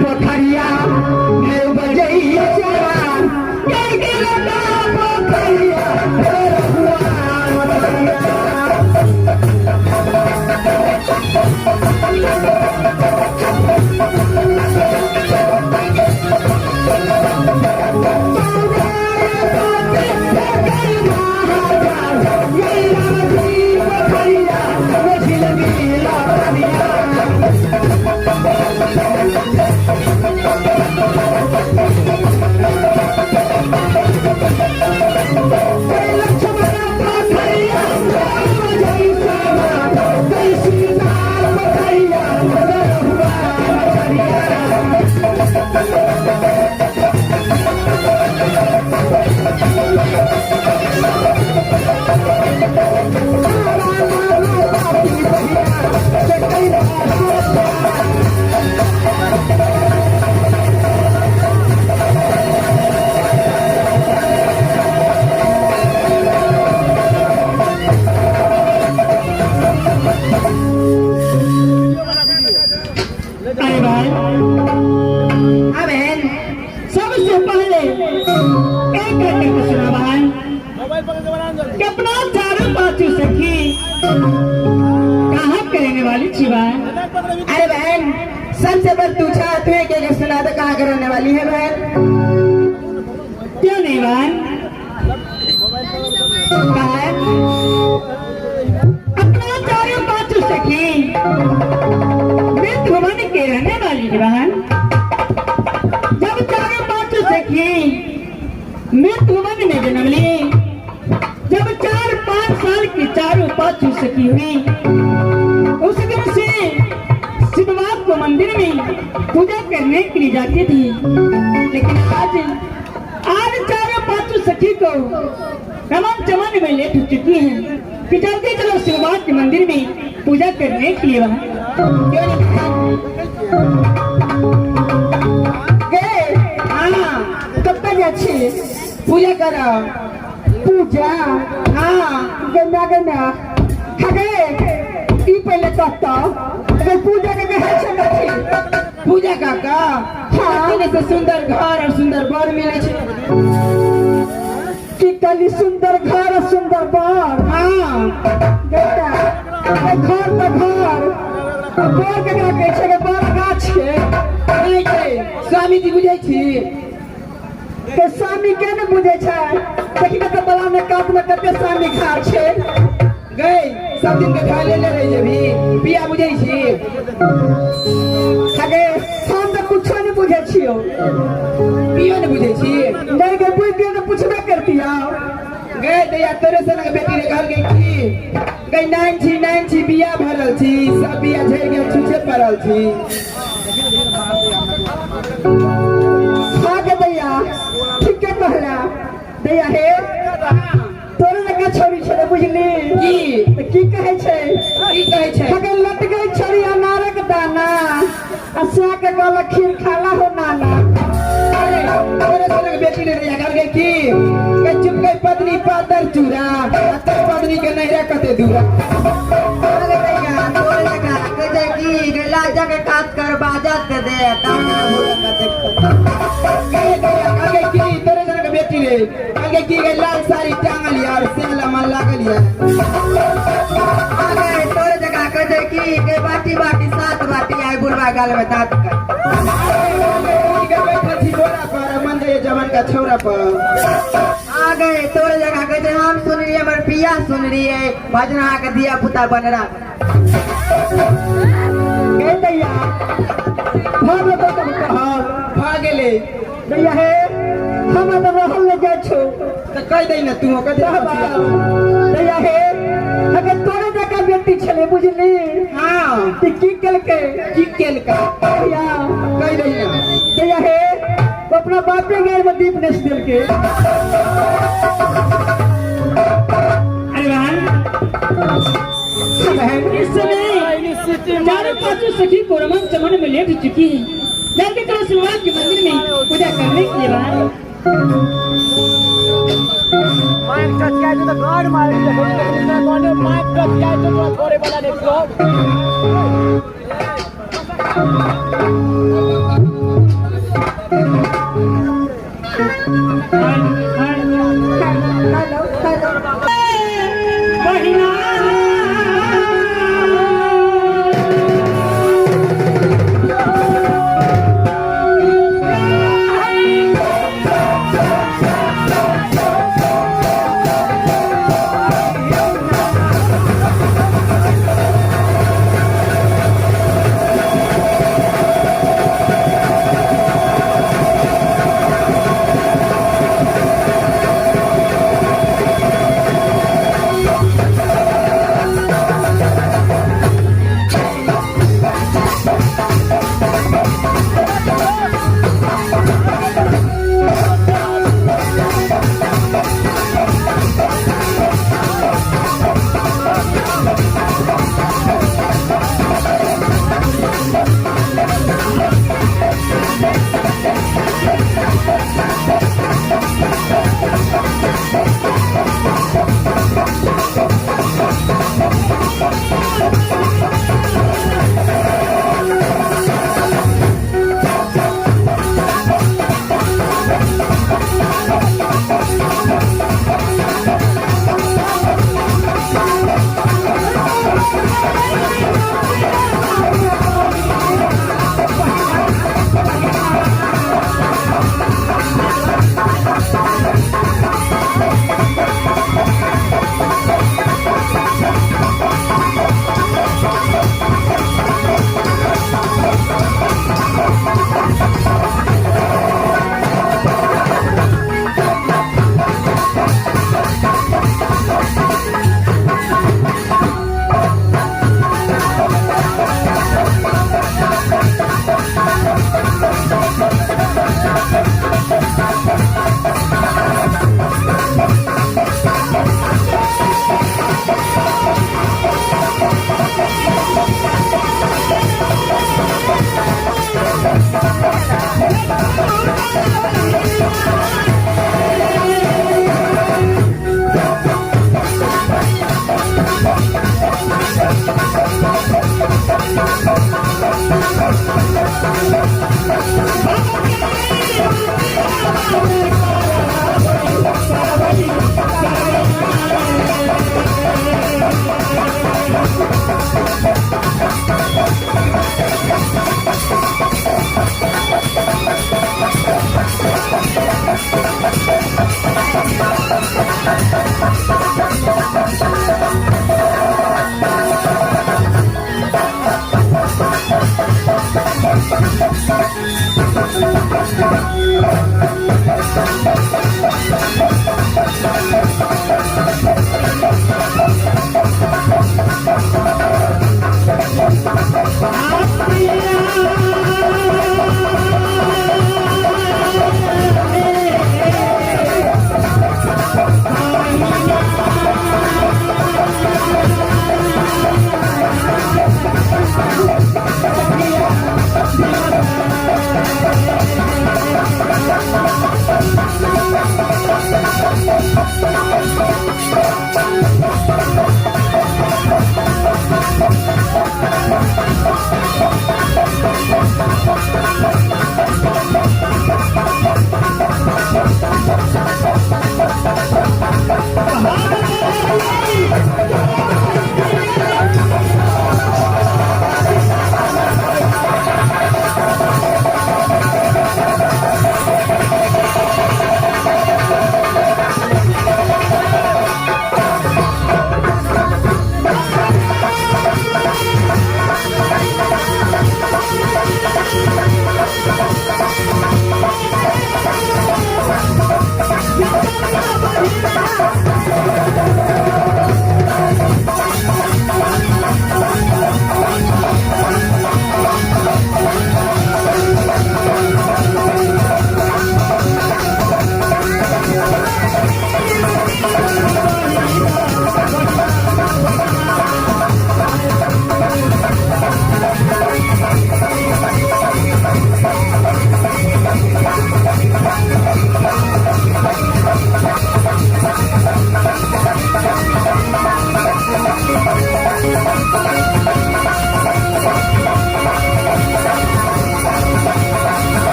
पोखरिया एक एक करके सुना बहन कि अपना चारों पांचों सखी कहाँ के रहने वाली छी बहन? अरे बहन, सबसे बड़ तू छा, तू एक एक सुना तो कहाँ के रहने वाली है बहन? क्यों नहीं बहन? बहन, अपना चारों पांचों सखी मृत भवन के रहने वाली है बहन। जब चारों पांचों सखी मृत भवन में जन्म ली, जब 4-5 साल की चारों पांचों सखी हुई, उस दिन से शिवबाग को मंदिर में पूजा करने के लिए जाती थी। लेकिन आज आज चारों पांचों सखी को रमन चमन में लेट चुकी है कि जल्दी चलो शिवबाग के मंदिर में पूजा करने के लिए। वहाँ क्यों नहीं बहन? गे। हाँ। कत्ता जाइ छी? पूजा करो। पूजा? हाँ। गंगा गंगा हगे, ई पहले कहता, अगर पूजा के कहै छै कथी? पूजा काका? हाँ। हाँ, से सुंदर घर और सुंदर बर मिले छै। की कहली? सुंदर घर और सुंदर बर? हाँ। बेटा, घर तऽ घर, बर केकरा कहै छै? गे, बर गाछ के? नहीं छै, स्वामी जी बुझै छी। के स्वामी के ने बुझै छै? देखी कते बला कात में कते स्वामी खार छै। गई सब दिन के खाय ले ले रही जेबी, पिया बुझै छी? हगे, हम तऽ कुछो नहि बुझै छियौ। पियो ने बुझै छी? नहि गे, बुझि दियौ तऽ पुछबे करतियौ। गए दैया, तोरे सनक बेटी रे, कहल गई की गई, नाइन छी नाइन छी, बिया भरल छी, सब बिया झड़ि गेल, छुछे पड़ल छी। हाँ गे दैया, ठीके कहला दैया। हे, तोरे लगा छोरी छलै, बुझली? की? तऽ की कहै छै? की कहै छै? हगे, लटकै छड़ी अनारक दाना आ सए के गल खीर खाला हो नाना। अरे, तोरे सनक बेटी रे दैया, कहल गई की गई, चुप गई पत्नी पातर चूरा आ तोर पत्नी के नैहरा कते दूरा। अरे भैया, तोरे लगा के जाय की गे, लाजा के कात कर बाजा के दे कात के भूल के देख। गए दैया, कहल गई की, तोरे सनक बेटी रे, कहल गई की गई, लाल साड़ी टांगल यार, सेला मन लागल यार। आ गए, तोरे जगह के जाय की गे, बाटी बाटी सात बाटी आय बुढ़वा गाल में दांत कर। उठ के बैठल छी बोरा पर, मन जाइए जवान का छौरा पर। आ गए, तोरे जगह के जाय, हम सुन रही, हमर पिया सुन रही है भजना के दिया पुता बनरा। गे दैया, हम तो तब कहब। भऽ गेलै। दैया हे, हम तऽ रहल नहि जाइ छौ। तऽ कहि दै ने तू, कथी? दैया हे, अगर तोरे जकाँ बेटी छलै, बुझली? हाँ। तऽ की केलकै? की केलकै? दैया। कहि दै ने। दैया हे, ओ अपना बापे गाय में दीप नेस देलकै। अरे बहन, बहन, इस समय चारों पांचों सखी को रमन चमन में लेट चुकी है। जल्दी करो शिवराज के मंदिर में पूजा करने के लिए बहन। माइक टच काय तो गाड मारी कोने, माइक टच काय तो थोड़े वाला देखो। Hello hello. बहिना।